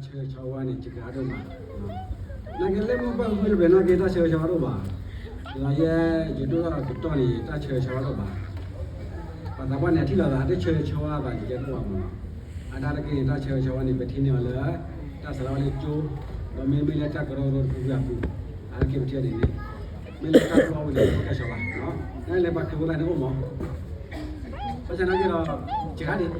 တၢ်ဆၢဂ့ၤဆၢဝါန့ၣ် ယကါဒိၣ်မး, နာ်က့လၢမုၢ်ပှၢ်ဖုဖုတဖျဲးနာ်က့ တၢ်ဆၢဂ့ၤဆၢဝါဒိၣ်ဘၣ်, ဒီးယဲယဒိၣ်ထီၣ်ကတီၢ်န့ၣ် တၢ်ဆၢဂ့ၤဆၢဝါဒိၣ်ဘၣ်, ပှၤသးပှၢ်န့ၣ် အထံၣ်လိာ်သး တၢ်ဆၢဂ့ၤဆၢဝါဘၣ်န့ၣ် ယဲဒိၣ်ဘၣ်မး, အတၢ်တက့ၢ်န့ၣ် တၢ်ဆၢဂ့ၤဆၢဝါန့ၣ် ပထံၣ်န့ၢ်အီၤလၢ တၢ်စးထီၣ်လၢကၠိ, ဒီးမ့မ့ၢ်လၢတၢ်ကရၢကရိတဖုဖုအပူၤ, အါတက့ၢ်ပထံၣ်န့ၣ်န့ၣ်, မ့ၢ်လၢတၢ်ကီဝံၤန့ၣ် ပကဆှီဘၣ်, နလဲၤပှၤခရံာ်ဖိသၣ်န့ၣ်အိၣ်မး ဘၣ်ဆၣ်နာ်က့ဒီး ယကါဒံး,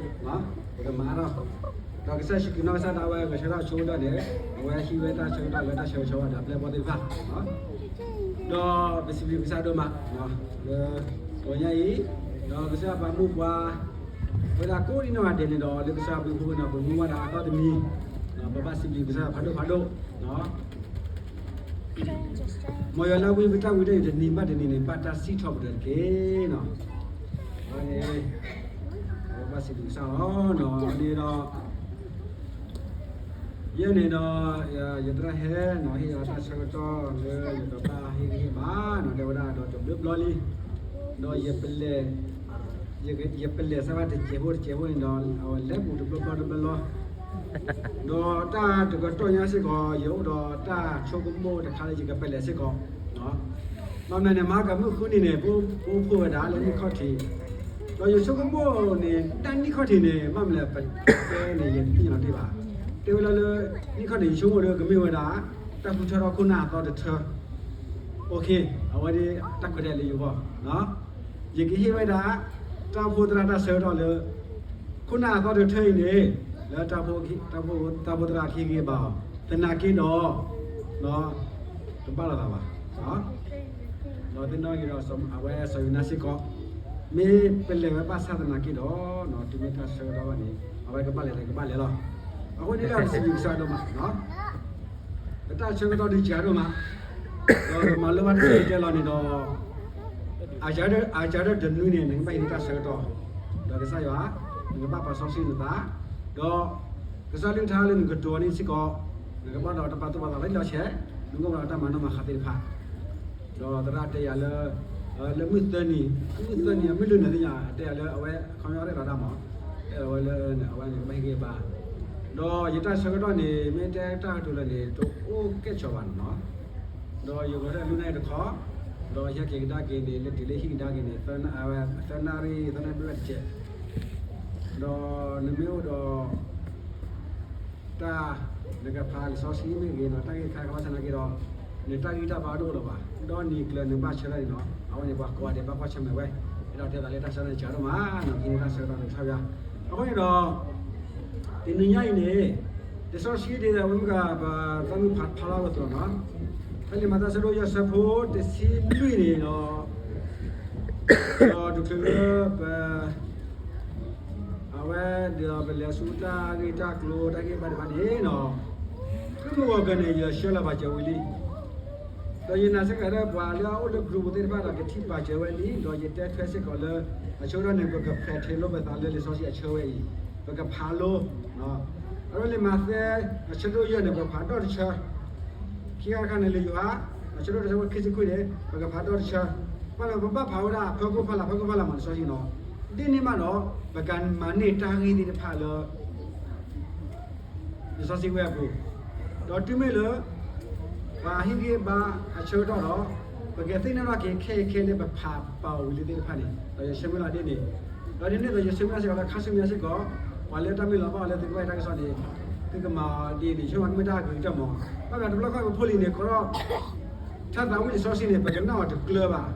ပကမၤအါထီၣ်, ဒီးကစၢ်ယ့ၣ်ၡူးခရံာ်နီၢ်ကစၢ်ဒၣ်ဝဲဂဲၤဆၢထၢၣ်ဆိကတၢၢ်န့ၣ်, အဝဲဟံးဝဲတၢ်ဆၢကတီၢ်လၢတၢ်ဆၢဂ့ၤဆၢဝါဒီးအပျဲၢ်အဘီၣ်သ့ၣ်တဖၣ်, ဒီးပစံးဘျုးကစၢ်ဒိၣ်မး, လၢ ပညါအံၤ, ဒီးကစၢ်ယွၤပာ်မူပှၤ ဝဲဒၣ်ကိးဒံနီၢ်ဂၤဒဲးန့ၣ်ဒီး လၢကစၢ်ယွၤဘျုးဖှိၣ်ဝဲန့ၣ် ပမူဝဲဒၣ်အသီတမံၤ, ပဘၣ်စံးဘျုးကစၢ်ယွၤဖးဒိၣ်ဖးဒိၣ်, မ်ယွၤလၢအဝံပတၢ်ဝံတၢ်ယိးတနံၤဘၣ်တနံၤန့ၣ် ဘၣ်တၢ်စံးထီၣ်ပတြၢၤတက့ၢ်နီၤ, အဝဲန့ၣ်, ပဘၣ်စံးဘျုးကစၢ်လီၤ, န့ၣ်ဒီး ယဲန့ၣ်ဒီး, ယသရၣ်ဟဲနီၤ ဟ့ၣ်ယၤတၢ်ဆၢကတီၢ်လၢယကဘၣ်ဟ့ၣ်ဂံၢ်ဟ့ၣ်ဘါနီၤ တဲဝဲဒၣ်ဒီးတဘျုးဘျီလံ, ဒီးယပလဲၤ, ယပလဲၤစၢ်ဘၣ်တစဲးဖိတစဲးဖိန့ၣ်ဒီး အဝဲလဲၤပူၤတဘျီဘျီတဘျီဘျီ, ဒီးတၢ်တကတီၢ်ညါစ့ၢ်ကီး ယအိၣ်ဒီးတၢ်ဆိကမိၣ်တခါလၢယကပလဲၤစ့ၢ်ကီး, ဘၣ်မနုၤန့ၣ် မဟါကမုၢ်ဃုနံၤန့ၣ် ပအိၣ်ဖှိၣ်ဝဲဒၣ်လၢနံၣ်ခီၣ်ထံး, ဒီးယဆိကမိၣ်န့ၣ် တၢ်နံၣ်ခီၣ်ထံးန့ၣ် ဘၣ်မနုၤလဲၣ် ပတဲန့ၣ် ယတသ့ၣ်ညါလီၤတ့ၢ်ဘၣ်, တဲဝဲဒၣ်လၢ နံၣ်ခီၣ်ထံး ယဆိကမိၣ်ဒီးကမ့ၢ်ဝဲဒၣ် တၢ်ဃုထၢထီၣ်ခိၣ်နၢ်အသီတထၢ, အဝဲဒၣ်တၢ်ခွဲးတၢ်ယာ်လၢယဂီၢ်, ယကဟ့ၣ်ဝဲဒၣ် တၢ်အိၣ်ဖှိၣ်သရၣ်တၢ်ဆၢကတီၢ်လၢ ခိၣ်နၢ်အသီတထၢအံၤန့ၣ် လၢတၢ်အိၣ်ဖှိၣ်သရၣ်ကဟ့ၣ်ဂံၢ်ဘါအီၤ, သနာ်က့ဒီး တဘၣ်လိာ်သးဘၣ်, ဒီးသ့ၣ်နီၣ်က့ၤဒီး အဝဲစီၤယိၤနါစ့ၢ်ကီး, မ့ၢ်ပလဲၤဝဲဘၣ်ဆၣ်သနာ်က့ဒီး တုၤမ့ၢ်တၢ်ဆၢကတီၢ်ဘၣ်န့ၣ် အဝဲကဘၣ်လဲၤဒီးကဘၣ်လဲၤလီၤ, အဃိန့ၣ်ဒီးပစံးဘျုးကစၢ်ဒိၣ်မး ပတၢ်ဆၢကတီၢ်ဒုးစှၤဒိၣ်မး, ဒီးပမၤလိဘၣ်တၢ်ဆၢကတီၢ်လီၤန့ၣ်ဒီး, အစှၤဒၣ်တနွံန့ၣ် နကဘၣ်ဟံးန့ၢ်တၢ်ဆၢကတီၢ်, ဒီးကစၢ်ယွၤ, နကဘၣ်ပာ်စီဆှံနသး, ဒီးကစၢ်အကလုၢ်ကထါလၢနကတိၤန့ၣ်စ့ၢ်ကီး, နကဘၣ်ဒီးတၢ်ပာ်သူၣ်ပာ်သးလၢလီၤဆဲး, နကဘၣ်ဒီးတၢ်မၤနီၣ်မၤဃါသ့ၣ်တဖၣ် ဒီးသရၣ်တဲယၤလၢ, လၢမုၢ်သၢနံၤ, မုၢ်သၢနံၤ မုၢ်လွံၢ်နံၤသ့ၣ်ညါ တဲယၤလၢအဝဲ ခီပညီရဲၣ်လီၤတၢ်မး, အဲၣ်ဒိးဝဲလၢအဝဲန့ၣ် ကဘၣ်ဟ့ၣ်ဂံၢ်ဘါ, ဒီးယတၢ်ဆၢကတီၢ်န့ၣ် မ့ၢ်တဲတၢ်ကတိၤလၢာ်န့ၣ် တအိၣ်ကဲၣ်ဆိးဘၣ်န့ၣ်လီၤ, ဒီးယဂီၤထၢၣ်လူၤနၢ်အံၤတခီ, ဒီးယဟဲက့ၤကဒါက့ၤန့ၣ် လၢတုၤလၢဟံၣ်ကဒါက့ၤန့ၣ် သၢနၣ်ရံၣ် သၢနၣ်ရံၣ်ဘၣ်တကဲး, ဒီးနမ့ၢ်အိၣ်ဒီး တၢ်, နကဖးလံာ်စီဆှံမ့ၢ်ဂ့ၤနီၤ တၢ်ဂ့ၢ်တခါခါဘၣ်ဆၣ်သနာ်က့ဒီး, နတၢ်ဂံၢ်တၢ်ဘါတအိၣ်လၢၤဘၣ်, ဒီးနံၤကျၢၤနဘၣ်ဆၢထၢၣ်န့ၣ်နီၤ အဝဲန့ၣ်ပှၤကိးဂၤဒဲးဘၣ်ကွၢ်ဆၢၣ်မဲာ်ဝဲ, အဲၣ်ဒိးတဲသးလၢတၢ်ဆၢကတီၢ်န့ၣ်စှၤဒိၣ်မးနီၤ ဟံးန့ၢ်တၢ်ဆၢကတီၢ်န့ၣ်ကစၢ်ယွၤ, အဃိန့ၣ်ဒီး တနံၤညါအံၤန့ၣ်, လံာ်စီဆှံဒ်သိးဝဲမ့ၢ်က ပသးမုၢ်ဖးဖးလီၤဝဲသ့ၣ်နီၤ, ဖဲလံာ်မးသဲအဆၢဒိၣ်ယဲၢ်အဆၢဖိတဆံလွံၢ်န့ၣ်ဒီး, ဒီးတချုးလၢပ အဝဲဒ်သိးပလဲၤဆူတၢ်ဂ့ၢ်တၢ်ကျိၤတၢ်ဂ့ၢ်ဘါဒံးဘၣ်န့ၣ်နီၤ, မုၢ်ဂီၤကၢၤန့ၣ် ယဆှၢလီၤပာ်စၢၤဝံၤလံ, ဒီးယနာ်စ့ၢ်ကီးလၢပှၤလၢအအိၣ်လၢ group ပူၤသ့ၣ်တဖၣ်ဒီးကထံၣ်ပာ်စၢၤဝဲလံ, ဒီးယတဲထွဲစ့ၢ်ကီးလၢ အဆၢကတီၢ်န့ၣ် ပက practice လိပသးလၢလံာ်စီဆှံအဆၢဝဲအံၤ, ပကဖးလိ, အဝဲလံာ်မးသဲ အဆၢဒိၣ်ယဲၢ်န့ၣ် ပကဖးဒီတဆၢ ခံခါတခါန့ၣ်လံာ်ယိၤဟၣ် အဆၢဒိၣ်တဆၢဖိခံဆံခွံန့ၣ် ပကဖးဒီတဆၢ, ဘၣ်လၢပဘၣ်ဖးဝဲဒၣ်အဖၢခိၣ်ဖီလာ် ဖၢခိၣ်ဖီလာ်မးလံာ်စီဆှံနီၤ, ဒ်န့ၣ်မးဒီး ပကမၤန့ၢ်တၢ်ဂ့ၢ်သ့ၣ်တဖၣ်လၢ လံာ်စီဆှံဝဲအပူၤ, ဒီးတုၤမ့ၢ်လၢ ပှၤဟ့ၣ်ဂံၢ်ဘါအဆၢကတီၢ်ဒီး ပကသ့ၣ်နီၣ်ထီၣ်က့ၤခဲအံၤခဲလၢပဖးပာ်အီၤဝံၤလံသ့ၣ်တဖၣ်န့ၣ် ဒီးယဆၢမုၢ်လၢ်ဒ်န့ၣ်, ဒီးဒ်န့ၣ်အသိးယဆၢမုၢ်လၢ်စ့ၢ်ကီးလၢခါဆူညါစ့ၢ်ကီး ပှၤလၢတၢ်မ့ၢ်လီၤဘၣ်အီၤလၢသုကဘၣ်တၢ်ကစီၣ်န့ၣ် သုကမၤအီၤဒ်န့ၣ် ယဆိကမိၣ်ကမ့ၢ်တၢ်အဂ့ၤကတၢၢ်မး, ဘၣ်မနုၤတဘျီခီပဖိလံၤန့ၣ် ကီးထီၣ် ထါသးဝံၣ်လံာ်စီဆှံန့ၣ် ပကနၣ်အီၤတကျၢၤဘၣ်,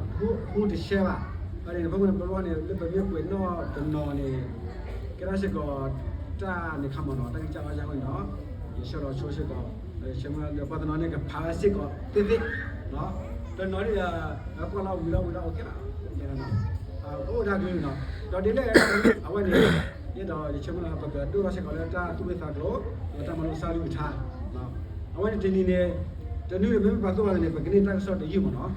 ဟူတဆှဲဘၣ်, ဘၣ်န့ၣ် ပဖိန့ၣ် ပဖိန့ၣ် လၢပမ့ၢ်ကွဲးနီၣ်တနီၤန့ၣ် ကဲထီၣ်စ့ၢ်ကီး တၢ်န့ၣ်ခါမးနီၤ တၢ်ကစၢ်အီၣ်ယါဝဲနီၤ, ယဆၢလီၤဆိစ့ၢ်ကီး, ဒီးယဆၢမုၢ်လၢ်လၢပှၤတနီၤန့ၣ် ကဖးဝဲစ့ၢ်ကီးသ့သ့, တနီၤန့ၣ် ကွၢ်လီၤဝံၤလီၤဝံၤလီၤ အိၣ်ကဲလီၤ, အိၣ်ဒၣ်ကလုၢ်နီၤ, ဒီးဒ်လဲၣ် အဝဲန့ၣ် ယဲဒီးယဆၢမုၢ်လၢ် ပကဒိၣ်ထီၣ်စ့ၢ်ကီးလၢတၢ်သူၣ်ဝံၣ်သးကျိၤ ဒီးတၢ်မၤလိကစၢ်အကလုၢ်ကထါ, အဝဲန့ၣ်တနံၤန့ၣ် တနွံန့ၣ် မ့မ့ၢ်ပှၤသူၣ်ဘၣ်န့ၣ် ပကန့ၢ်တၢ်ကစီၣ်တယုၢ်မးနီၤ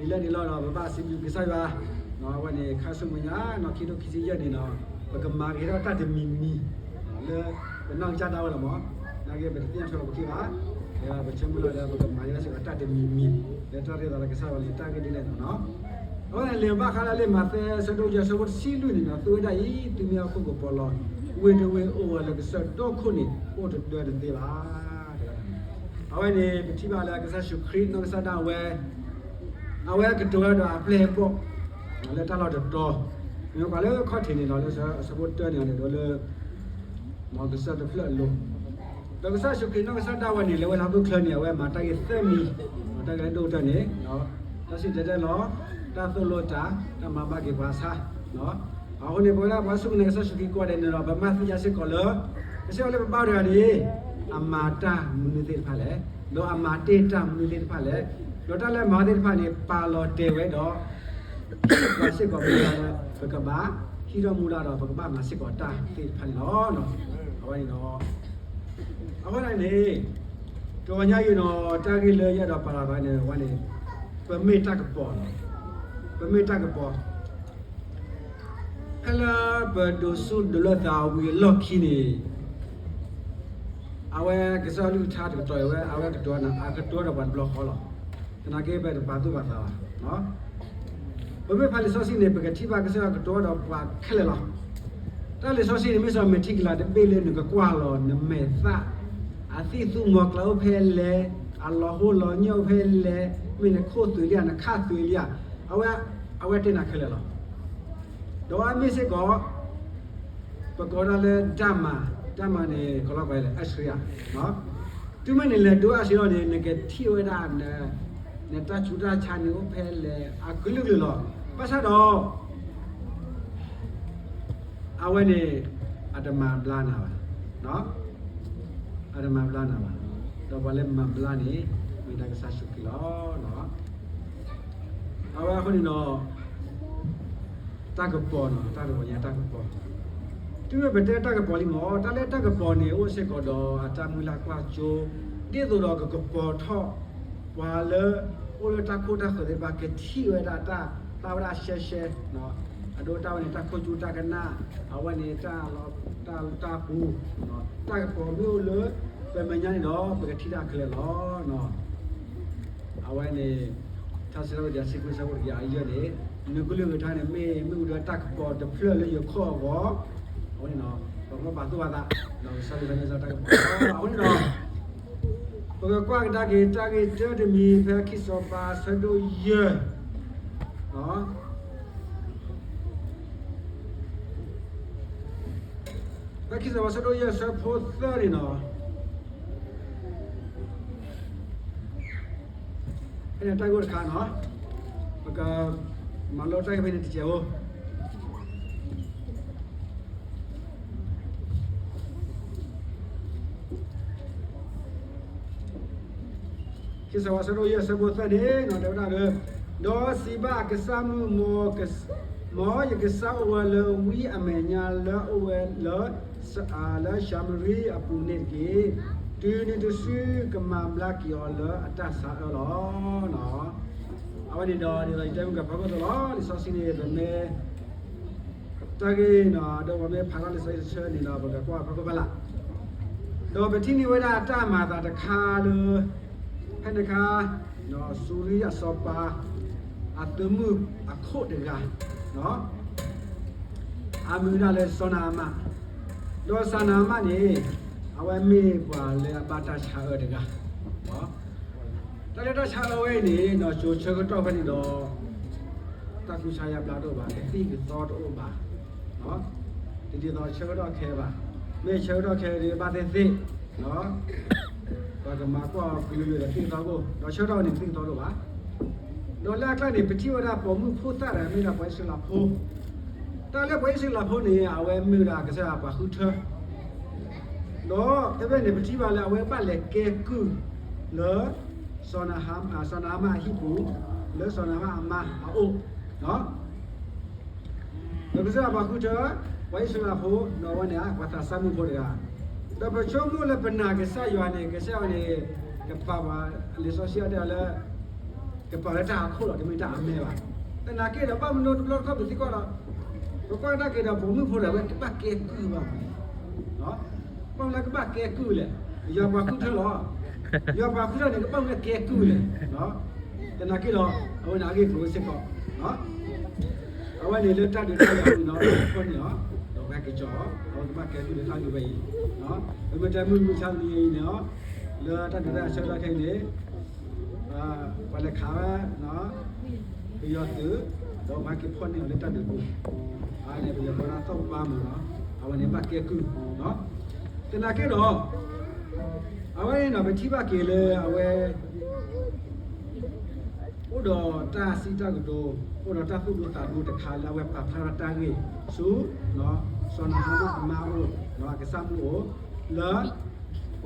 ဒ်လဲၣ်ဒ်လဲၣ်ဒီး ပဘၣ်စံးဘျုးကစၢ်ယွၤ, အဝဲန့ၣ် ခါဆူမဲာ်ညါနီၤ ခံထိခံဆံယဲၢ်န့ၣ်နီၤ ပကမၤက့ၤထီၣ်တၢ်တမံၤမံၤ လၢပနီၢ်ကစၢ်ဒၣ်ဝဲလီၤမး, နာ်က့ပတသ့ၣ်ညါထွဲလီၤပခံဘၣ်, ပဆၢမုၢ်လၢ်လၢ ပကမၤက့ၤထီၣ်စ့ၢ်ကီးတၢ်တမံၤမံၤ လၢတၢ်ရ့သးလၢကစၢ်ယွၤန့ၣ် တၢ်ဂ့ၢ်ဒ်လဲၣ်နီၤနီၤ, အဝဲန့ၣ် လံာ်ဘၣ်ဃးလၢလံာ်မးသဲ အဆၢဒိၣ်ယဲၢ် အဆၢဖိတဆံလွံၢ်န့ၣ်နီၤ သုဝဲဒၣ်အံၤ သုမ့ၢ်ဟီၣ်ခိၣ်ကပီၤလီၤ ဝ့ၢ်တဝ့ၢ်အိၣ်ဝဲလၢကစၢၢ်တီခိၣ်န့ၣ် အိၣ်တဒၢတသ့ဘၣ်. အဝဲန့ၣ် ပထံၣ်ဘၣ်လၢကစၢ်ယ့ၣ်ၡူးခရံာ်နီၢ်ကစၢ်ဒၣ်ဝဲ အဝဲကတိၤဝဲဒီးအပျဲၢ်အဘီၣ် လၢတၢ်လီၢ်တတီၤ, မ့ၢ်ကွၢ်လၢခီၣ်ထံးန့ၣ်လီၤ လၢအဆၢဖိတၢန့ၣ် အန့ၣ်ဒီးလၢ မ်ကစၢၢ်တဖျၢၣ်အလိၤ, ဒီးကစၢ်ယ့ၣ်ၡူးခရံာ်နီၢ်ကစၢ်ဒၣ်ဝဲန့ၣ် လၢဝဲလၢဟီၣ်ခိၣ်ချၢန့ၣ် အဝဲမၤတၢ်ဂ့ၤသၢမံၤ, တၢ်ဂ့ၤလၢဒိၣ်ကတၢၢ်န့ၣ် တၢ်စံၣ်တဲၤတဲလီၤ, တၢ်သိၣ်လိတၢ်, တၢ်မၤဘၣ်က့ၤပှၤဆါ, အဃိန့ၣ် ပဝဲဒၣ်ပှၤစူၢ်က့ၤနာ်ကစၢ်ယ့ၣ်ၡူးခရံာ်ကိးဂၤဒဲးန့ၣ်ဒီး ပဘၣ်သ့ၣ်ညါစ့ၢ်ကီးလၢ ကစၢ်ယွၤလၢပဘါတဂၤန့ၣ် အမၤတၢ်မနုၤသ့ၣ်တဖၣ်လဲၣ်, ဒီးအမၤတ့ၢ်တၢ်မနုၤသ့ၣ်တဖၣ်လဲၣ်, ဒီးတၢ်လၢအမၤသ့ၣ်တဖၣ်န့ၣ် ပာ်လီၤတဲာ်ဝဲဒီး ပှၤစ့ၢ်ကီးမူဒါလၢ ပကဘၣ်ဟံးထီၣ်မူဒါဒီး ပကဘၣ်မၤစ့ၢ်ကီးတၢ်သ့ၣ်တဖၣ်န့ၣ်လီၤ. အဝဲန့ၣ်ဒီး အဃိန့ၣ် တဂီၤညါအံၤနီၤ တၢ်ဂ့ၢ်လၢယအဲၣ်ဒိးပာ်လီၤသးန့ၣ် အဝဲန့ၣ် ပမ့ၢ်တၢ်ကပီၤလီၤ. ပမ့ၢ်တၢ်ကပီၤ ဖဲလၢပဒိးဆူၣ်ဒိးလၢသးဝံၤအလီၢ်ခံန့ၣ် အဝဲကစၢ်အကလုၢ်ကထါတကတီၢ်အံၤဝဲ အဝဲကတိၤဝဲ အကတိၤဒီးပှၤတဘျီဃီလီၤ. သနာ်က့ ပတပာ်သူၣ်ပာ်သးဘၣ်. ပမ့ၢ်ဖးလံာ်စီဆှံန့ၣ် ပကထံၣ်ဘၣ်ကစၢ်ယွၤကတိၤဒီးပှၤခဲလၢာ်လီၤ. တၢ်လံာ်စီဆှံန့ၣ် မ့ၢ်စ့ၢ်ကီးမဲာ်ထံကလၤတဘ့ၣ်လၢနကကွၢ်လီၤနမဲာ်သၣ်, အသံၣ်သူမီၤကျၢ်အိၣ်ဖဲလဲၣ်, အလီၤဟိလီၤညီၣ်အိၣ်ဖဲလဲၣ်, မ့ၢ်နခိၣ်သွဲးလံဧါ နခါသွဲးလံဧါ, အဝဲ အဝဲတဲနၤခဲလၢာ်လီၤ. ဒီးအဝဲမ့ၢ်စ့ၢ်ကီး ပကိးဒၣ်လၢတၢ်မၤ, တၢ်မၤန့ၣ် ကလီၤပှၤလဲၣ် X-ray ဧါ. တုၤမ့ၢ်နလဲၤဒိ X-ray လီၤန့ၣ် နကထံၣ်ဝဲဒၣ် နတၢ်ဆူးတၢ်ဆါန့ၣ်အိၣ်ဖဲလဲၣ် အကလုာ်ကလုာ်လီၤ. ဘၣ်ဆၣ်ဒီး အဝဲန့ၣ် အတမၤဘျါနၤဘၣ်. အတမၤဘျါနၤဘၣ်. ဒီးပှၤလၢမၤဘျါန့ၣ် မ့ၢ်ဒၣ်ကစၢ်ယ့ၣ်ၡူးခရံာ်လီၤ. အဝဲအဃိန့ၣ်ဒီး တၢ်ကပီၤနီၤ, တၢ်တဂီၤညါတၢ်ကပီၤ, တုၤမ့ၢ်ပတဲတၢ်ကပီၤလံမ့ၢ် တၢ်လၢတၢ်ကပီၤန့ၣ် အိၣ်စ့ၢ်ကီးဒီးအတၢ်မုၢ်လၢ်ကွၢ်စိ, ဒ်သိးဒီးကကပီၤထီၣ် ပှၤလၢ အိၣ်လၢတၢ်ခိၣ်တၢ်ဃၢၤသ့ၣ်တဖၣ် ကထံၣ်ဝဲဒၣ်တၢ် တၢ်ဝဲဒၣ်ရှဲရှဲ, အဒိတၢ်ဝဲန့ၣ် တၢ်ခိၣ်ကၠူတၢ်ကနၣ်, အဝဲန့ၣ် တၢ်လီၤ တၢ် တၢ်ပူၤ, တၢ်ကပီၤမ့ၢ်အိၣ်လၢ ပမဲာ်ညါန့ၣ်ဒီး ပကထံၣ်တၢ်ခဲလၢာ်လီၤ. အဝဲန့ၣ် ထါစံးထီၣ်ပတြၢၤ ဆံခွံ ဆၢဖိတကယၤအယဲၢ်န့ၣ်, နကလုၢ်ကထါန့ၣ် မ့ၢ်မ့ၣ်အူဒၢတၢ်ကပီၤတဖျၢၣ်လၢယခီၣ်အဂီၢ်, အဝဲန့ၣ်ဒီး ပကဘၣ်ပာ်သူၣ်ပာ်သး ဒီးကစၢ်လၢတၢ်န့ၣ်စ့ၢ်တၢ်ကပီၤ, အဝဲန့ၣ်ဒီး ပကကွၢ်ကဒါက့ၤတၢ်ဂ့ၢ်တၢတမံၤ ဖဲခံစီၤပၤဆၢဒိၣ်ယဲၢ် ဖဲခံစီၤပၤဆၢဒိၣ်ယဲၢ်ဆၢဖိသၢန့ၣ်နီၤ, ဖဲန့ၣ်တၢ်ဂ့ၢ်တခါနီၤ, ပကမၤလိတၢ်ဂ့ၢ်ဖဲန့ၣ်တစဲးဖိ ခံစီၤပၤဆၢဒိၣ်ယဲၢ်ဆၢဖိသၢန့ၣ် တဲဝဲဒၣ်လၢ, ဒီးစံးဘၣ်အကစၢ်မုၣ်, မ်ယကစၢ်အိၣ်ဝဲလၢဝံအမဲာ်ညါလၢအအိၣ်ဝဲလၢ လၢၡၤမရံအပူၤန့ၣ်တက့ၢ်. တုၤနုၤတစုကမၤဘျါက့ၤအီၤလၢအတၢ်ဆါအၢလီၤ. အဝဲန့ၣ်ဒီး ဒ်သိးယတဲမုၢ်ကဖးခိၣ်သိးလီၤ, လံာ်စီဆှံန့ၣ် ပမ့ၢ် တၢ်ဂ့ၢ်နီၤ, ဒီးပမ့ၢ်ဖးထီၣ်လံာ်စီဆှံတဆၢန့ၣ်ဒီး ပကကွၢ်ဖးခိၣ်ဖးလၢ်, ဒီးပထံၣ်န့ၢ်ဝဲဒၣ်တၢ်မၤအသးတခါလၢ ဖဲန့ၣ်အခါ စူၤရံအစီၤပၤ အသုးမုၢ်အခိၣ်တဂၤ အမံၤဝဲဒၣ်လၢစီၤနၤအမၣ်, ဒီးစီၤနၤအမၣ်န့ၣ် အဝဲမ့ၢ်ပှၤလၢအဘၣ်တၢ်ဆါအၢတဂၤ တၢ်လၢတၢ်ဆါအၢဝဲအံၤန့ၣ် စိၤဆၢကတီၢ်ဖဲန့ၣ်ဒီး တၢ်ကူစါယါဘျါတအိၣ်ဘၣ်, ကသံၣ်ကသီတအိၣ်ဘၣ်, တဒ်သိးဆၢကတီၢ်ခဲအံၤဘၣ်. မ့ၢ်ဆၢကတီၢ်ခဲအံၤဒီး ဘၣ်သ့ၣ်သ့ၣ် ပှၤကမၤကွၢ်အီၤကလုာ်ကလုာ်ဒီးသံၣ်ကသီတအိၣ်, ဒီးဆၢကတီၢ်ဝဲန့ၣ် သံၣ်ကသီတအိၣ်ဘၣ်. ဒီးလၢအကျါန့ၣ် ပထံၣ်ဝဲဒၣ်ပိာ်မုၣ်ဖိသၣ်တဂၤ မ့ၢ်ဒၣ်ပှၤအံၣ်စရ့လးဖိ, တၢ်လၢပှၤအံၣ်စရ့လးဖိန့ၣ် အဝဲမ့ၢ်ဝဲဒၣ်ကစၢ်ယွၤပှၤဃုထၢ ဒီးဖဲဖဲန့ၣ် ပထံၣ်ဘၣ်လၢအဝဲဘၣ်လဲၤကဲကုၢ် လၢ စီၤနၤအမၣ်အဟံၣ်ပူၤ, လၢစီၤနၤအမၣ်အမါအအိၣ်, ဒီးကစၢ်ယွၤပှၤဃုထၢ ပှၤအံၣ်စရ့လးဖိ ဒီးအဝဲန့ၣ် ပှၤသးစၢ်မုၣ်ဖိတဂၤ, ဒီးပဆိကမိၣ်လၢပနာ်ကစၢ်ယွၤန့ၣ် ကစၢ်ယွၤန့ၣ် ကပာ်ပှၤ လံာ်စီဆှံအတဲလၢ ကပာ်လၢတၢ်အခိၣ်လီၤ, တမ့ၢ်တၢ်အမဲာ်ဘၣ်. သနာ်က့ဒီး ဘၣ်မနုၤတဘျီတခီၣ်ပသံကွၢ်ဒီး ပကွၢ်ကဒါက့ၤဒီး ပိာ်မုၣ်ဖိဒီး အဝဲကဘၣ်ကဲကုၢ်ဘၣ်မး, ဘၣ်မနုၤလၢကဘၣ်ကဲကုၢ်လဲၣ်. ယွၤပှၤဃုထၢလီၤ. ယွၤပှၤဃုထၢန့ၣ် ကဘၣ်မနုၤကဲကုၢ်လဲၣ်. သနာ်က့ဒီး အဝဲန့ၣ်အဂ့ၢ်ကျိၤဝဲစ့ၢ်ကီး အဝဲန့ၣ်လၢတၢ်ဒုးတၢ်ယၤန့ၣ်ဒီး အဃိန့ၣ်လီၤ. ဒီး ကစၢ်အဝဲကဘၣ်ကဲကုၢ်လၢတၢ်ဂ့ၢ်ဝဲအံၤ, ပမ့ၢ်တဲမုၢ်မဆါတနံၤအံၤန့ၣ်, လၢတၢ်ဒုးတၢ်ဆၢကတီၢ်ခဲအံၤန့ၣ်, ပှၤလဲၤခးဝဲ, ပယီၤသုး, ဒီးပှၤက့ၤဖီၣ်န့ၢ်အီၤလၢတၢ်ဒုးပူၤ, အန့ၣ်ပယီၤဖိဒၣ်သီၣ်ပၢ်မုၢ်လီၤ, အဝဲန့ၣ်ဘၣ်ကဲကုၢ်, သနာ်က့ဒီး, အဝဲန့ၣ်ဒီးပထံၣ်ဘၣ်က့ၤလၢအဝဲ အိၣ်ဒီးတၢ်စံးတၢ်ကတိၤ, အိၣ်ဒီးတၢ်သူၣ်ဒူသးဒူတခါလၢအဝဲပာ်ဖျါထီၣ်တၢ်ဂ့ၢ်ဆူ စီၤနၤဟမၣ်အမါအိၣ်, အကစၢ်မုၣ်အိၣ်, လ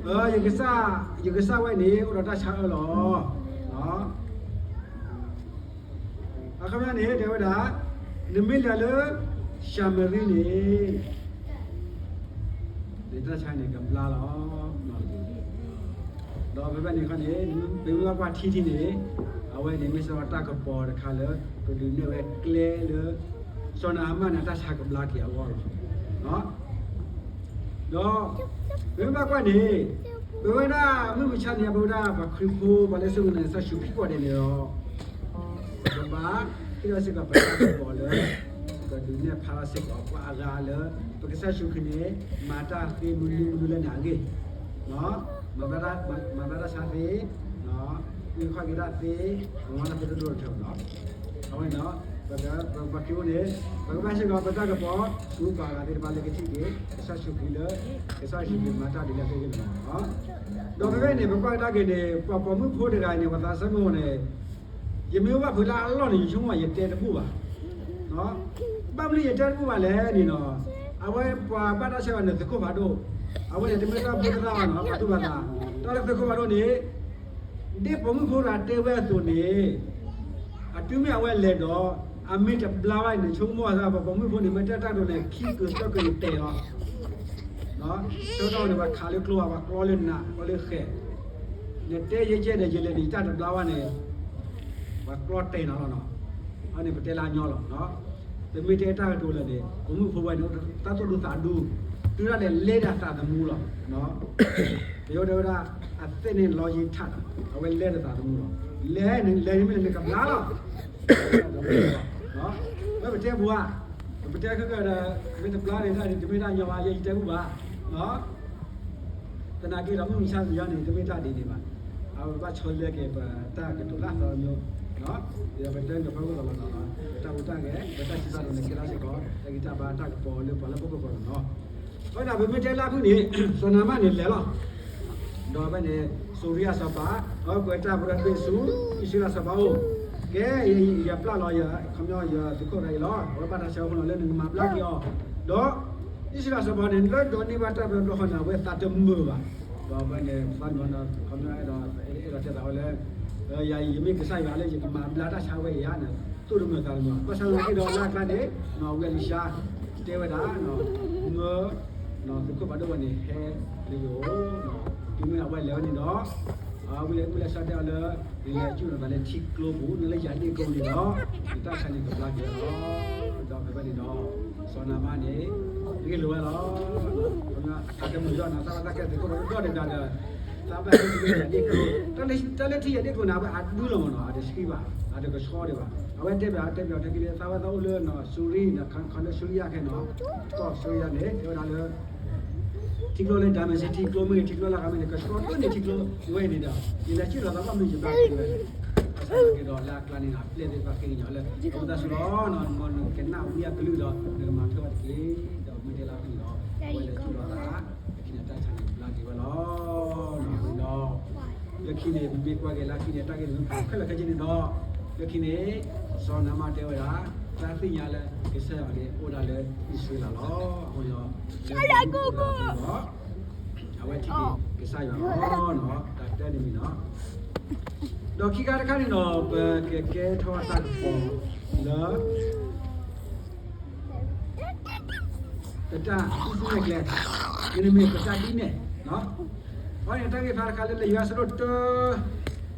ၢ, ယကစၢ်, ယကစၢ်ဝဲန့ၣ် အိၣ်ဒီးတၢ်ဆါအၢလီၤ. အခီပညီန့ၣ် တဲဝဲဒၣ်, နမ့ၢ်လဲၤလၢ ၡၤမရံန့ၣ် နတၢ်ဆါန့ၣ်ကဘျါလီၤ. ဒီးဖဲဖဲန့ၣ်ခီန့ၣ်, ပမ့ၢ်ဘၣ်ကွၢ်ထံထံန့ၣ်, အဝဲန့ၣ်မ့ၢ်စ့ၢ်ကီးတၢ်ကပီၤတခါလၢ ကဒုးနဲၣ်ဝဲကျဲလၢ စီၤနၤဟမၣ်န့ၣ်တၢ်ဆါကဘျါက့ၤအဂီၢ်လီၤ. ဒီး, ပမ့ၢ်ဘၣ်ကွၢ်န့ၣ်, ပဝဲဒၣ်မုၢ်မဆါန့ၣ် ပဝဲဒၣ်ပှၤခရံာ်ဖိ ပှၤလၢအစူၢ်က့ၤနာ်ကစၢ်ယ့ၣ်ၡူးခရံာ်ကိးဂၤဒဲးန့ၣ်ဒီး ပကဘၣ်ဟ့ၣ်ထီၣ်စ့ၢ်ကီးပတၢ်ကပီၤလၢ ပကဒုးနဲၣ်ဖျါထီၣ်စ့ၢ်ကီးပှၤအဂၤလၢ ပကစၢ်ယ့ၣ်ၡူးခရံာ်န့ၣ် မၤတၢ်သ့မနုၤမနုၤလၢန့ၣ်အဂ့ၢ်, မၤဘျါတၢ်ဆါသ့, မ့ၢ်ခီၣ်က့ၤတၢ်သ့, မၤတၢ်သ့ဒိၣ်ဒိၣ်တထၢၣ်လီၤ. အဝဲန့ၣ်ဒီး, ပပှၤခရံာ်ဖိန့ၣ်, ပကဘၣ်ဟ့ၣ်စ့ၢ်ကီးပတၢ်ကပီၤ ဆူပှၤအဂၤသ့ၣ်တဖၣ်လၢကထံၣ်က့ၤ ကစၢ်ယ့ၣ်ၡူးခရံာ်လၢ, ကစၢ်ယ့ၣ်ၡူးခရံာ်မၤတၢ်ဒ်လဲၣ်အဂ့ၢ်န့ၣ်လီၤ. ဒီးဖဲဖဲန့ၣ် ပကွၢ်ကဒါက့ၤန့ၣ် ပှၤပိာ်မုၣ်ဖိတဂၤန့ၣ် ပှၤသးစၢ်မုၣ်န့ၣ် ယမ့ၢ်အိၣ်ဘၣ်ဖုးလၢအလီၢ်န့ၣ် ယဆိကမိၣ်ယတဲတဘူၣ်ဘၣ်. ဘၣ်မနုၤယတဲတဘူၣ်ဘၣ်လဲၣ်န့ၣ်ဒီး, အဝဲပှၤဘၣ်တၢ်ဆါအီၤန့ၣ် သုးခိၣ်ဖးဒိၣ်, အဝဲန့ၣ်တမ့ၢ်တၢ်ဖိသရၣ်ဘၣ်နီၤ, ပှၤသူၣ်ပှၤသး, တၢ်လၢသုးခိၣ်ဖးဒိၣ်န့ၣ်, ဒ်ပိာ်မုၣ်ဖိတဂၤတဲဝဲအသိးန့ၣ်, အတုၤမ့ၢ်အဝဲလဲၤဒီး, အမ့ၢ်တဘျါဘၣ်န့ၣ် ဆိကမိၣ်အသး ပှၤပိာ်မုၣ်ဖိန့ၣ် မ့ၢ်တဲတၢ်ကတိၤန့ၣ် ခံကုာ်သၢကုာ်န့ၣ်တဲာ်လီၤ. ဆၢကတီၢ်န့ၣ် ပှၤခးလၢကျိဘၣ်, ပှၤကျီလၢနး, ကျီလၢဃဲၤ, နတဲယဲကဲဒီး ယလဲၤန့ၣ် ယတၢ်တဘျါဘၣ်န့ၣ်, ပှၤကျီတဲာ်နၤလီၤနီၤ. အန့ၣ်ပတဲလၢအညီလီၤ. ပမ့ၢ်တဲတၢ်ကတိၤလၢာ်န့ၣ် ပိာ်မုၣ်ဖိဝဲန့ၣ် တၢ်သူၣ်ဒူသးဒူ, တုၤဒၣ်လဲာ်လဲၤဒၣ်သးသမူလီၤ. ပယီၤတဲဝဲဒၣ် အသ့ၣ်န့ၣ်လီယံၤထး, အဝဲလဲၤဒၣ်သးသမူလီၤ. လဲၤန့ၣ် လဲၤန့ၣ်မ့ၢ်လဲၤန့ၣ်ကဘျါလီၤ. ဝဲပတဲပူၤဧါ, ပတဲခဲကဒီး, မ့ၢ်တဘျါန့ၣ် တၢ်န့ၣ်တမ့ၢ်တၢ်ညီဘၣ်, ယဲယတဲပူၤဘၣ်. သနာ်က့ဒီး မုၢ်မဆါတနံၤအံၤန့ၣ် တမ့ၢ်တၢ်ဒ်န့ၣ်ဘၣ်. အဝဲဘၣ်ဆီလဲက့ၤပတၢ်ကတိၤလၢအသီတမံၤ, ဒီးပတဲန့ၣ်ဖဲခိၣ်သီလီၤနီၤ, ပတၢ်ဟူးတၢ်ဂဲၤ, ပတၢ်စံးတၢ်ကတိၤန့ၣ် ကဲထီၣ်စ့ၢ်ကီး တၢ်ဂံၢ်တၢ်ဘါတၢ်ကပီၤလၢပှၤလၢဟီၣ်ခိၣ်ချၢအဂီၢ်နီၤ. အဃိဒီး ပမ့ၢ်တဲလၢအဖုၣ်န့ၣ် စီၤနၤမၣ်န့ၣ်လဲၤလီၤ. ဒီးဖဲန့ၣ် စူၤရံယၤစီၤပၤ အဝဲကွဲးတၢ်ပရၢတဘ့ၣ်ဆူ အံၣ်စရ့လးစီၤပၤအအိၣ်, ကဲ, ယပျၢ်လီၤယၤ, ခီပညီယသုးခိၣ်တဂၤအံၤလီၤ. အဝဲဘၣ်တၢ်ဆါအဃိလီၤ လၢနကမၤဘျါက့ၤအီၤ, ဒီး အံၣ်စရ့လးစီၤပၤန့ၣ် လၢဒိးန့ၢ်ဘၣ်တၢ်ပျီပူၤဃီန့ၣ် အဝဲသးတမုာ်ဘၣ်. ဒီးဖဲန့ၣ် သးနီၤဒီး ခီပညီအဲၣ်ဒိးတဲသးဝဲလၢ ယၤအံၤ ယမ့ၢ်ကစၢ်ယွၤလၢယကမၤဘျါတၢ်ဆါဝဲအံၤဧါန့ၣ် သူၣ်တမုာ်သးတမုာ်. ဘၣ်ဆၣ်သနာ်က့ဒီး လၢအကျါန့ၣ် နီၢ်ဝံအ့လံၡါ တဲဝဲဒၣ် မၢ သုးခိၣ်ဖးဒိၣ်ဝဲန့ၣ် ဟဲလၢယအိၣ်, တုၤမ့ၢ်အဝဲလဲၤဝဲန့ၣ်ဒီး ဝံအ့လံၡါတဲအီၤလၢ နလဲၤစူၢ်လီၤသးလၢထံကျိပူၤ နလၢယၤဒ့ၣ်ကျိန့ၣ်ဒီး နတၢ်ဆါန့ၣ်ကဘျါက့ၤလီၤ. ဒီးဖဲဖဲန့ၣ်ဒီး စီၤနၤမၣ်န့ၣ် ဂ့ၢ်လိာ်ဝဲလီၤ. အသးတမုာ်ဒီးနီၤ သးဘၣ်သးကဲသုးခိၣ်ဒီတဂၤဒီး သးဘၣ်ဟဲထံၣ်ယၤဒ့ၣ်ကျိ, တၢ်လၢထံၣ်ယၤဒ့ၣ်ကျိန့ၣ် အဝဲအဒုလီၤမးနီၤ အတဆှံဘၣ်, အတကဆှီဒံးဘၣ်. အဝဲတဲဘၣ် တဲဘၣ်အီၤ တဲက့ၤလၢ သးဝဲသးအိၣ်လၢ စူၤရံန့ၣ် ခီန့ၣ် စူၤရံယါခဲနီၤ, ကီၢ်စူၤရံယါန့ၣ် တဲဝဲဒၣ်လၢ ထံကျိလၢ Damascus ထံကျိမ့ၢ်ဂ့ၤ ထံကျိလၢအဂၤမ့ၢ်ဂ့ၤန့ၣ် ကဆှီဒိၣ်န့ၢ်ထံကျိဝဲအံၤန့ၣ်ဒီး ယလဲၤစူၢ်လီၤသးဘၣ်မနုၤယဘျါက့ၤဝဲလဲၣ်. ဘၣ်ဆၣ်သနာ်က့ဒီး လၢအကျါန့ၣ် အပျဲၢ်သ့ၣ်တဖၣ်ဃ့ကညးလၢ အိၣ်သးစူၤလီၤ, နကနၣ်ဝံအကလုၢ်ဒီး နကမၤထွဲအီၤတက့ၢ်. ဒီးမ့ၢ်တဲလၢအဖုၣ်န့ၣ်ဒီး အဝဲလဲၤစူၢ်လီၤသး လၢခံန့ၣ် တၢ်ဆါန့ၣ်ကဘျါက့ၤဝဲလီၤ. ဒီး လၢခံန့ၣ် ပမ့ၢ်ကွၢ်က့ၤလၢခံန့ၣ် တၢ်ဂ့ၢ်န့ၣ် မ့ၢ်ဖးခဲလၢာ်ခဲဆ့န့ၣ်ဒီး လၢခံန့ၣ် စီၤနၤမၣ်တဲဝဲဒၣ် တၢ်သ့ၣ်ညါလၢကစၢ်ယွၤန့ၣ် အိၣ်ဒၣ်လၢအံၣ်စရ့လးလီၤ. အဃိဒီး လၢခံန့ၣ်ဒီး အဝဲထံၣ်က့ၤကစၢ်ယွၤလီၤ. တၢ်တၢန့ၣ်မ့ၢ်နီၤ. ဒီးခံခါတခါန့ၣ်ဒီး ပကကဲထီၣ်တၢ်ကပီၤလၢ ပတၢ်အူသူၣ်မဲာ်ကျဲ, မ့တမ့ၢ်ပတၢ်ဒ်န့ၣ်, အဝဲန့ၣ်တၢ်ဂ့ၢ်ဖးတခါလၢလံာ်ယိၤဟၣ်အဆၢဒိၣ်တၢ, တၢ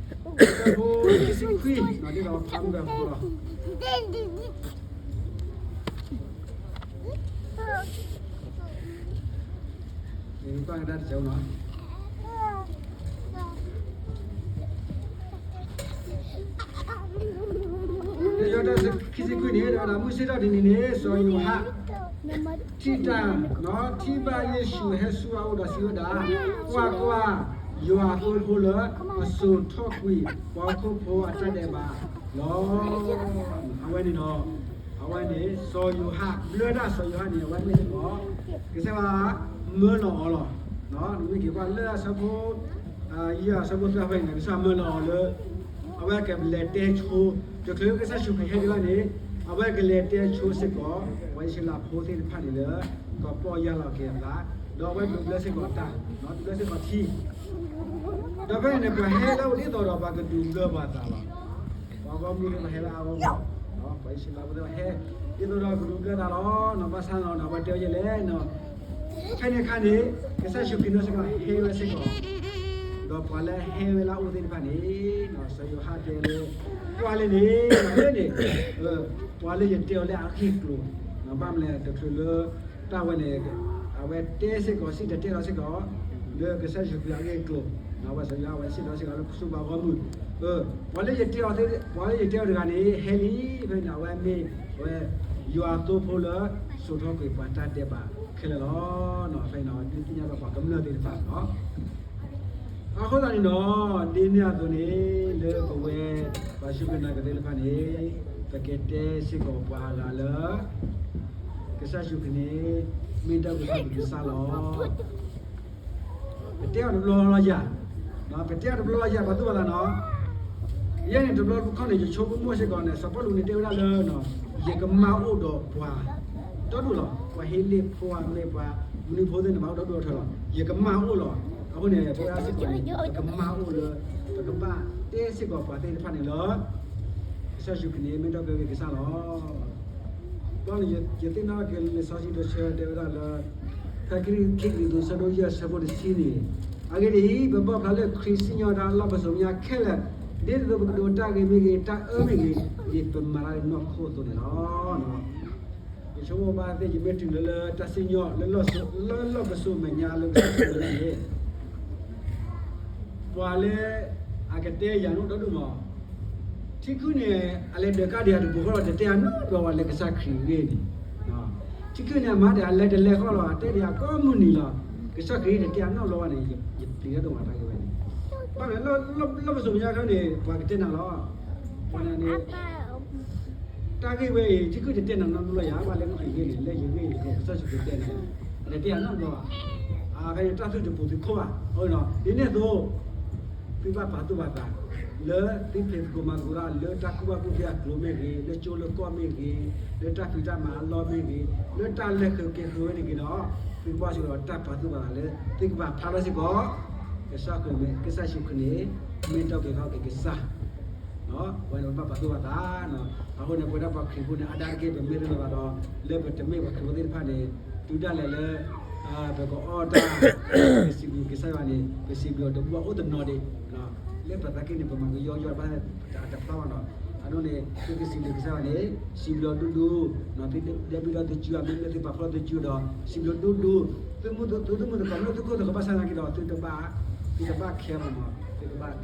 ဖိခံဆံခွံ, ဒ်သိးဖးမုၢ်ဒီးဖိလီၤ. လံာ်ယိၤဟၣ်တၢခံဆံခွံန့ၣ် တဲဝဲဒၣ် မုၢ်ဆ့ၣ်ထီၣ်တနံၤန့ၣ် စီၤယိၤဟၣ် ထံၣ်တၢ်, ထံၣ်ဘၣ်ယ့ၣ်ၡူးဟဲဆူအအိၣ်ဒီးစံးဝဲဒၣ်, ကွၢ်ကွၢ်, ယွၤအသိဖိလၢအစိာ်ထီၣ်ကွံာ်ပှၤဟီၣ်ခိၣ်ဖိအတၢ်ဒဲးဘးလီၤ. အဝဲန့ၣ်ဒီး, အဝဲန့ၣ် စီၤယိၤဟၣ် ဘျၢတၢ်စီၤယိၤဟၣ်န့ၣ် အဝဲမ့ၢ်စ့ၢ်ကီး ကစၢ်ယွၤမၢလီၤအီၤလီၤ. နမ့ၢ်က့ၤကွၢ်လၢအဆၢဖိ ယဲၢ်အဆၢဖိသၢဖဲန့ၣ် ကစၢ်မၢလီၤအီၤလၢ အဝဲကလဲၤတဲဆိ, တချုးကစၢ်ယ့ၣ်ၡူးခရံာ်ဟဲဒံးဘၣ်န့ၣ်, အဝဲကလဲၤတဲဆိစ့ၢ်ကီး ပှၤအံၣ်စရ့လးဖိသ့ၣ်တဖၣ်န့ၣ်လၢ ကပီၢ်ယၢ်လီၤက့ၤအသး, ဒီးအဝဲဒုးဘျၢစ့ၢ်ကီးတၢ်, ဒုးဘျၢစ့ၢ်ကီးထံ ဒီးဖဲန့ၣ်န့ၣ် ပှၤဟဲလၢအအိၣ်ဒ်သိးဒီးပှၤကဒုးဘျၢပှၤအသးလီၤ. ပှၤဂီၢ်မုၢ်သ့ၣ်တဖၣ်ဟဲလၢအဂီၢ်မး, ပှၤအံၣ်စရ့လးဖိသ့ၣ်တဖၣ်ဟဲ ဒ်သိးဒီးကဒုးဘျၢသးလီၤ. ဘၣ်ဆၣ်န့ၣ် အဝဲတဲဝဲဒ်လဲၣ်န့ၣ်, ဖဲန့ၣ်အခါန့ၣ် ကစၢ်ယ့ၣ်ၡူးခရံာ်နီၢ်စ့ၢ်ကီးဟဲဝဲစ့ၢ်ကီး, ဒီးပှၤလၢဟဲဝဲလၢအအိၣ်သ့ၣ်တဖၣ်န့ၣ် စီၤယိၤဟၣ်တဲလၢ ကွၢ်လၢန့ၣ်, လၢန့ၣ်, ပှၤလၢယတဲအီၤလၢအဂ့ၢ်အကျိၤ, ဘၣ်မနုၤလဲၣ် တချုးလၢ တၢ်ဝဲန့ၣ် အဝဲတဲစ့ၢ်ကီး စံၣ်တဲၤတဲလီၤစ့ၢ်ကီး လၢကစၢ်ယ့ၣ်ၡူးခရံာ်အဂ့ၢ်အကျိၤ, အဝဲစီၤယိၤဟၣ်အဝဲစံးလီၤစ့ၢ်ကီးလၢပှၤဂီၢ်မုၢ်, ပှၤလၢယတဲအီၤ, ပှၤလၢယတဲအီၤတဂၤန့ၣ် ဟဲလံ, ဖဲန့ၣ် အဝဲမ့ၢ်ဝဲ ယွၤအသိဖိလၢ စိာ်ထီၣ်ကွံာ်ပှၤတၢ်ဒဲးဘးခဲလၢာ်လီၤ. ဖဲန့ၣ် ဒုးသ့ၣ်ညါဘၣ်ပှၤကမျၢၢ်သ့ၣ်တဖၣ်လီၤ. အဃိသတးန့ၣ်ဒီး ဒ်န့ၣ်အသိးန့ၣ် လၢပဝဲ ပှၤစူၢ်က့ၤနာ်က့ၤသ့ၣ်တဖၣ်န့ၣ် ပကတဲစ့ၢ်ကီးပှၤအဂၤလၢ ကစၢ်ယ့ၣ်ၡူးခရံာ်န့ၣ် မ့ၢ်တၢ်အုၣ်က့ၤခီၣ်က့ၤကစၢ်လီၤ. ပတဲအီၤတဘျီလီၤယၤ, ပတဲအီၤတဘျီလီၤယၤ ပှၤသူၣ်ပှၤသးနီၤ, ယဲန့ၣ်တဘျီတခီၣ်န့ၣ် ယဆိကမိၣ်စ့ၢ်ကီးန့ၣ် စီၤပီလူးန့ၣ်တဲဝဲဒၣ်လၢ ယကမၢ်အိၣ်ဒီးပှၤ ဒီဒူၣ်လီၤ. ပှၤဟ့လ့ၣ်ဖိအမ့ၢ်ပှၤမနုၤဖိသ့ၣ်န့ၣ် မၤအိၣ်ဒီဒူၣ်အထၢလီၤ. ယကမၢ်အိၣ်လီၤ. အဃိန့ၣ် ပဝဲဒၣ်စ့ၢ်ကီးန့ၣ် ပကမၢ်အိၣ်လၢ ပကဘၣ်တဲစ့ၢ်ကီးပှၤသ့ၣ်တဖၣ်န့ၣ်လၢ ကစၢ်ယ့ၣ်ၡူးခရံာ်န့ၣ် မ့ၢ်တၢ်အုၣ်က့ၤခီၣ်က့ၤကစၢ်လီၤ. ဘၣ်န့ၣ် ယသ့ၣ်နီၣ်က့ၤလံာ်စီဆှံတဆၢတဲဝဲဒၣ်လၢ ဖဲခံကရံၣ်သူး အဆၢဒိၣ်ယဲၢ် အဆၢဖိတဆံန့ၣ်, အဂ့ၢ်ဒ်အံၤ, ပဘၣ်ဖျါလၢခရံာ်စံၣ်ညီၣ်တၢ်အလီၢ်ပစိာ်မဲာ်ညါခဲလၢာ်, ဒ်သိးပကဒိးတၢ်ဂ့ၤမ့ၢ်ဂ့ၤ, တၢ်အၢမ့ၢ်ဂ့ၤ, ဒ်ပမၤတၢ်လၢနီၢ်ခိအသိးန့ၣ်လီၤ. ယဆိကမိၣ်ဘၣ်သ့ၣ် ယမ့ၢ်တုၤလၢလၢတၢ်စံၣ်ညီၣ်လၢလီၢ်ပစိာ်မဲာ်ညါလၢကစၢ်ခရံာ်န့ၣ် ပှၤလၢအကတဲယၤနီၢ်ဒီဒူၣ်မး, ထံခုၣ်န့ၣ် အလဲၤဒၢးကါဒံးအတပူၤဃီဒီး တတဲအနီတဘျီဘၣ်လၢကစၢ်ခရံာ်အဂ့ၢ်န့ၣ်, ထံခုၣ်န့ၣ် အမၤဒံးအလဲၤတလဲၤဃီလီၤ, အတဲဒံးအကိးမုၢ်နံၤလီၤ, ကစၢ်ခရံာ်တတဲအနီတဘျီဘၣ်န့ၣ် ယပျံၤတၢ်ဒိၣ်မးတၢ်ဂ့ၢ်ဝဲန့ၣ်, ဘၣ်လၢ လၢပစိာ်မဲာ်ညါခါန့ၣ် ပှၤကတဲနၤလီၤ, ပှၤန့ၣ် တၢ်ဂ့ၢ်ဝဲအံၤ ထံခုၣ်တတဲနၤနီတဘျီယၤ ဘၣ်လၢခရံာ်ဂ့ၢ်န့ၣ် လၢယဂ့ၢ်န့ၣ် ကစၢ်ယ့ၣ်ၡူးခရံာ်တဲနၤ, အတတဲအနီတဘျီဘၣ်, အဖဲန့ၣ် တၢ်သူၣ်တပူၤသုးခိၣ်ဘၣ်, အဃိန့ၣ် ဒ်န့ၣ်အသိး သုဘၣ်ပာ်သူၣ်ပာ်သး လၢသုဖံးသကိးမၤသကိးတၢ် လၢတၢ်ကူၣ်ဘၣ်ကူၣ်သ့အကျိၤမ့ၢ်ဂ့ၤ, လၢကၠိလၢကီၢ်မ့ၢ်ဂ့ၤ, လၢတၢ်ဖံးတၢ်မၤအလီၢ်မ့ၢ်ဂ့ၤ, လၢတၢ်လဲၤဃုာ်က့ၤဃုာ်ဝဲန့ၣ်ဂ့ၤဒီး, သုကဘၣ်စ့ၢ်ကီးတၢ်ပာ်သူၣ်ပာ်သးလၢ သုကဘၣ်ဖျါထီၣ်စ့ၢ်ကီး ကစၢ်ခရံာ်မ့ၢ်, ကစၢ်ယ့ၣ်ၡူးခရံာ်န့ၣ် မ့ၢ်တၢ်အုၣ်က့ၤခီၣ်က့ၤကစၢ် အဝဲန့ၣ် ပဘၣ်ပာ်သူၣ်ပာ်သး, အဃိန့ၣ် ပဝဲဒၣ်ပှၤခရံာ်ဖိန့ၣ် အါဒၣ်တက့ၢ် ပမ့ၢ်တမ့ၢ်ဘၣ်ဒီး လၢပတမ့ၢ်ပှၤခရံာ်ဖိသ့ၣ်တဖၣ်န့ၣ် တုၤဒၣ်လဲာ်လၢ ပကအီၣ်တၢ် ပစံးဘျုးကစၢ်ယွၤန့ၣ် ပစံးဘျုးအီၤတဘူၣ်အအိၣ်တနီၤဒံး, လၢပသးက့န့ၣ် ပမၤကယီကယီတဖၣ် တဖျါဘၣ်နီၤ, အဒိန့ၣ် သုကစံးဘျုးကစၢ်ယွၤန့ၣ် စံးဘျုးအီၤဒူဒူ, သုဒဲဘံၣ်ဒီးသုစုဧါ မ့မ့ၢ်သုပာ်ဖှိၣ်သုစုဒီး စံးဘျုးအီၤဒူဒူ, သုမုၢ်သုသကိး သုမုၢ်သကိး မ့ၢ်သုခိၣ်သကိးဘၣ်ဆၣ်သနာ်က့ဒီး သုတဘၣ်, သုတဘၣ်ခဲမးမး, သုကဘၣ်,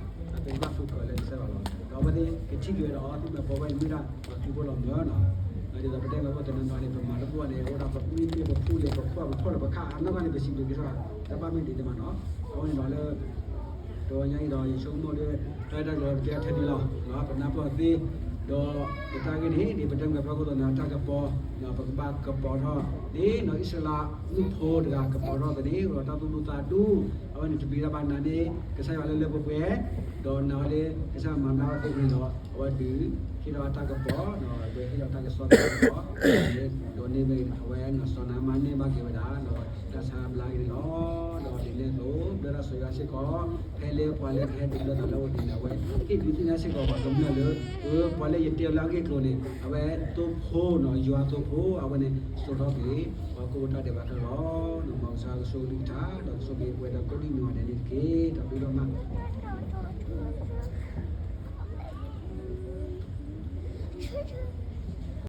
သုကဘၣ်ဃုကီၤလၢကစၢ်ယွၤလီၤ, ဒီးအဝဲသ့ၣ်ကထံၣ်က့ၤဝဲဒီး သုမ့ၢ်ပှၤဝဲန့ၣ်မ့ၢ်ဒၣ်ပှၤခရံာ်ဖိလီၤမၢ်နီၤ, ဒ်သိးပတဲမ့ၢ်အိၣ်တနီၤနီၤန့ၣ် ပမၤတဘူၣ်ဘၣ်န့ၣ် အိၣ်ဒၣ်ပမ့ၢ်မ့ၢ်ပဖှိၣ်လၢပဖှီၣ်ပဖှီၣ်လၢပခါအနီၢ်ကီၢ်န့ၣ် ပစံးဘျုးကစၢ်ယွၤ တဘၣ်မ့ၢ်ဒ်န့ၣ်မးနီၤ, အဝဲန့ၣ်ဒီးလၢ တဝီညါအံၤဒီး ယဆိကမိၣ်လၢ တၢ်ဂ့ၢ်တၢ်ကျိၤပတဲထဲန့ၣ်လီၤ, ပနၢ်ပၢၢ်သ့, ဒီးပတၢ်ဂ့ၢ်န့ၣ် ဒ်ပတဲမ့ၢ်ဖျါခိၣ်သနာ်တၢ်ကပီၤ, ပကဘၣ်ကပီၤထီၣ်, ဒ်နီၢ်အံၣ်စရ့လးမုၣ်ဖိတဂၤကပီၤထီၣ်သန့ၣ် အိၣ်ဒီးတၢ်သူၣ်ဒူသးဒူ, အဝဲန့ၣ်တပျံၤတၢ်ဘၣ်နၤန့ၣ် ကစၢ်ယွၤလၢလၢပှဲၤပှဲၤ, ဒီးနာ်ဝဲလၢ ကစၢ်မၤနၢၤဝဲသ့ၣ်န့ၣ်ဒီး အဝဲဒုး ဟ့ၣ်ဒီးတၢ်ကပီၤ, ဒီးအဝဲဟ့ၣ်ဒီးတၢ်ကစီၣ်သ့ၣ်တဖၣ်, ဒီးန့ၢ်ဘၣ်အဝဲနီၢ်စီၤနၤမါန့ၢ်ဘၣ်က့ၤဝဲဒၣ် ဒီးတၢ်ဆါဘျါက့ၤန့ၣ်လီၤ, ဒီးဒ်န့ၣ်အသိး ဘျၢတၢ်စီၤယွၤစ့ၢ်ကီး, ဖဲလၢပှၤလၢကဟဲဒုးဘျၢသးလၢအအိၣ်န့ၣ် အဝဲဟ့ၣ်ဒုးသ့ၣ်ညါစ့ၢ်ကီးပှၤကမျၢၢ်လၢ ပှၤလၢယတဲအီၤလၢအဂ့ၢ်အကျိၤန့ၣ် အဝဲသိဖိနီၤ ယွၤသိဖိ အဝဲန့ၣ် စိာ်ထီၣ်က့ၤ ပှၤဟီၣ်ခိၣ်ဖိတၢ်ဒဲးဘးခဲလၢာ်လီၤ, မ်ကစၢ်ယွၤကဆိၣ်ဂ့ၤကလုၢ်ကထါ ဒီးကဆိၣ်ဂ့ၤပဝဲဒီးကိးဒံၣ်နီၢ်ဂၤဒဲးန့ၣ်တက့ၢ်, တၢ်ဘျုးဒိၣ်မး